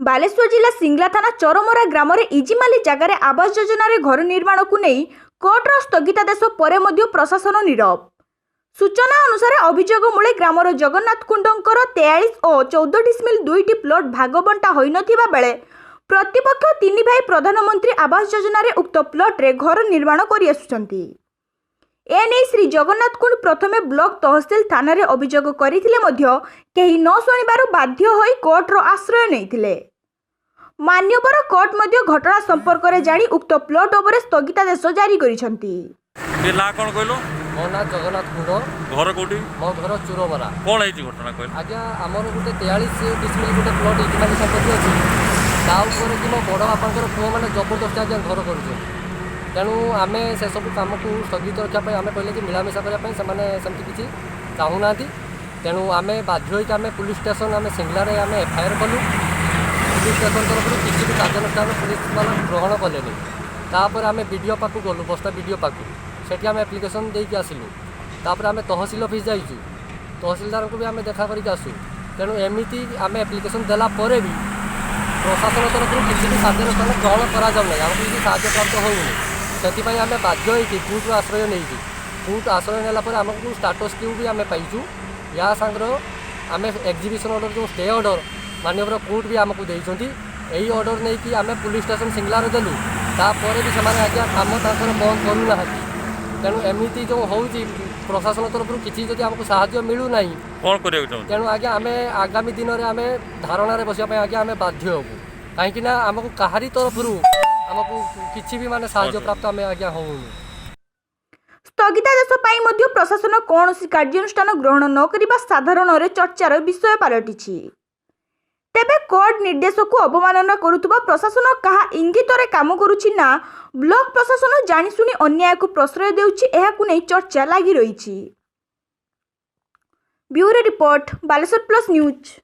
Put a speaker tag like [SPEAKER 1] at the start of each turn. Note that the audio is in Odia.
[SPEAKER 1] ବାଲେଶ୍ୱର ଜିଲ୍ଲା ସିଂଲା ଥାନା ଚରମରା ଗ୍ରାମରେ ଇଜିମାଲି ଜାଗାରେ ଆବାସ ଯୋଜନାରେ ଘର ନିର୍ମାଣକୁ ନେଇ କୋର୍ଟର ସ୍ଥଗିତାଦେଶ ପରେ ମଧ୍ୟ ପ୍ରଶାସନ ନୀରବ। ସୂଚନା ଅନୁସାରେ, ଅଭିଯୋଗ ମୂଳେ ଗ୍ରାମର ଜଗନ୍ନାଥ କୁଣ୍ଡଙ୍କର 43 ଓ 14 ଡିସମିଲ ଦୁଇଟି ପ୍ଲଟ ଭାଗବଣ୍ଟା ହୋଇନଥିବା ବେଳେ ପ୍ରତିପକ୍ଷ ତିନି ଭାଇ ପ୍ରଧାନମନ୍ତ୍ରୀ ଆବାସ ଯୋଜନାରେ ଉକ୍ତ ପ୍ଲଟରେ ଘର ନିର୍ମାଣ କରିଆସୁଛନ୍ତି। ଏନେଇ ଶ୍ରୀ ଜଗନ୍ନାଥ କୁଣ୍ଡ ପ୍ରଥମେ ବ୍ଲକ, ତହସିଲ, ଥାନାରେ ଅଭିଯୋଗ କରିଥିଲେ ମଧ୍ୟ କେହି ନ ଶୁଣିବାରୁ ବାଧ୍ୟ ହୋଇ କୋର୍ଟର ଆଶ୍ରୟ ନେଇଥିଲେ। ମାନ୍ୟବର କୋର୍ଟ ମଧ୍ୟ ଘଟଣା ସମ୍ପର୍କରେ ଜାଣି ଉକ୍ତ ପ୍ଲଟ ଉପରେ ସ୍ଥଗିତାଦେଶ ଜାରି କରିଛନ୍ତି।
[SPEAKER 2] ଏ ନାଁ କ'ଣ କହିଲୁ?
[SPEAKER 3] ମୋ ନାଁ ଜଗନ୍ନାଥ କୁଣ୍ଡ।
[SPEAKER 2] ଘର କୋଉଠି?
[SPEAKER 3] ମୋ ଘର ଚୁରମରା।
[SPEAKER 2] କ'ଣ ହେଇଛି ଘଟଣା କହିଲୁ?
[SPEAKER 3] ଆଜ୍ଞା, ଆମର ଗୋଟେ 43 ଡିସମିଲ ଗୋଟେ ପ୍ଲଟ୍ ଇଜିମାଲି ସମ୍ପତ୍ତି ଅଛି। ତା ଉପରେ କି ମୋ ବଡ଼ ବାପାଙ୍କର ପୁଅମାନେ ଜବରଦସ୍ତି ଆଜ୍ଞା ଘର କରୁଛନ୍ତି। ତେଣୁ ଆମେ ସେସବୁ କାମକୁ ସ୍ଥଗିତ ରଖିବା ପାଇଁ ଆମେ କହିଲେ ଯେ ମିଳାମିଶା କରିବା ପାଇଁ, ସେମାନେ ସେମିତି କିଛି ଚାହୁଁନାହାନ୍ତି। ତେଣୁ ଆମେ ବାଧ୍ୟ ହୋଇକି ଆମେ ପୁଲିସ୍ ଷ୍ଟେସନ୍, ଆମେ ସିଂଲାରେ ଆମେ ଏଫଆଇଆର୍ କଲୁ। ପୁଲିସ୍ ଷ୍ଟେସନ୍ ତରଫରୁ କିଛି ବି କାର୍ଯ୍ୟାନୁଷ୍ଠାନ ପୁଲିସ୍ ମାନେ ଗ୍ରହଣ କଲେନି। ତାପରେ ଆମେ ବିଡ଼ିଓ ପାଖକୁ ଗଲୁ, ବସ୍ତା ବିଡ଼ିଓ ପାଖକୁ। ସେଠି ଆମେ ଆପ୍ଲିକେସନ୍ ଦେଇକି ଆସିଲୁ। ତାପରେ ଆମେ ତହସିଲ ଅଫିସ୍ ଯାଇଛୁ, ତହସିଲଦାରଙ୍କୁ ବି ଆମେ ଦେଖା କରିକି ଆସୁ। ତେଣୁ ଏମିତି ଆମେ ଆପ୍ଲିକେସନ୍ ଦେଲା ପରେ ବି ପ୍ରଶାସନ ତରଫରୁ କିଛି ବି କାର୍ଯ୍ୟାନୁଷ୍ଠାନ ଗ୍ରହଣ କରାଯାଉନାହିଁ, ଆମକୁ କିଛି ସାହାଯ୍ୟ ପ୍ରାପ୍ତ ହେଉନି। ସେଥିପାଇଁ ଆମେ ବାଧ୍ୟ ହୋଇକି କୋର୍ଟର ଆଶ୍ରୟ ନେଇଛୁ। କୋର୍ଟ ଆଶ୍ରୟ ନେଲା ପରେ ଆମକୁ ଷ୍ଟାଟସ୍ କ୍ୟୁ ବି ଆମେ ପାଇଛୁ। ୟା ସାଙ୍ଗର ଆମେ ଏକ୍ଜିବିସନ୍ ଅର୍ଡ଼ର, ଯେଉଁ ଷ୍ଟେ ଅର୍ଡ଼ର ମାନ୍ୟବର କୋର୍ଟ ବି ଆମକୁ ଦେଇଛନ୍ତି। ଏହି ଅର୍ଡ଼ର ନେଇକି ଆମେ ପୁଲିସ୍ ଷ୍ଟେସନ୍ ସିଂଲାରେ ଦେଲୁ। ତାପରେ ବି ସେମାନେ ଆଜ୍ଞା କାମ ତାଙ୍କର ବନ୍ଦ କରୁନାହାନ୍ତି। ତେଣୁ ଏମିତି ଯେଉଁ ହେଉଛି, ପ୍ରଶାସନ ତରଫରୁ କିଛି ଯଦି ଆମକୁ ସାହାଯ୍ୟ ମିଳୁନାହିଁ,
[SPEAKER 2] କ'ଣ କରିବାକୁ ଚାହୁଁଛୁ?
[SPEAKER 3] ତେଣୁ ଆଜ୍ଞା, ଆମେ ଆଗାମୀ ଦିନରେ ଆମେ ଧାରଣାରେ ବସିବା ପାଇଁ ଆଜ୍ଞା ଆମେ ବାଧ୍ୟ ହେବୁ। କାହିଁକି ନା ଆମକୁ କାହାରି ତରଫରୁ ଆମକୁ କିଛି ବି ମାନେ ସାହାଯ୍ୟ ପ୍ରାପ୍ତ ଆମେ ଆଜ୍ଞା ହେଉନୁ।
[SPEAKER 1] ସ୍ଥଗିତାଦେଶ ପାଇଁ ମଧ୍ୟ ପ୍ରଶାସନ କୌଣସି କାର୍ଯ୍ୟାନୁଷ୍ଠାନ ଗ୍ରହଣ ନ କରିବା ସାଧାରଣରେ ଚର୍ଚ୍ଚାର ବିଷୟ ପାଲଟିଛି। ତେବେ କୋର୍ଟ ନିର୍ଦ୍ଦେଶକୁ ଅବମାନନା କରୁଥିବା ପ୍ରଶାସନ କାହା ଇଙ୍ଗିତରେ କାମ କରୁଛି ନା ବ୍ଲକ ପ୍ରଶାସନ ଜାଣିଶୁଣି ଅନ୍ୟାୟକୁ ପ୍ରଶ୍ରୟ ଦେଉଛି, ଏହାକୁ ନେଇ ଚର୍ଚ୍ଚା ଲାଗି ରହିଛି। Bureau report, Balasore plus news.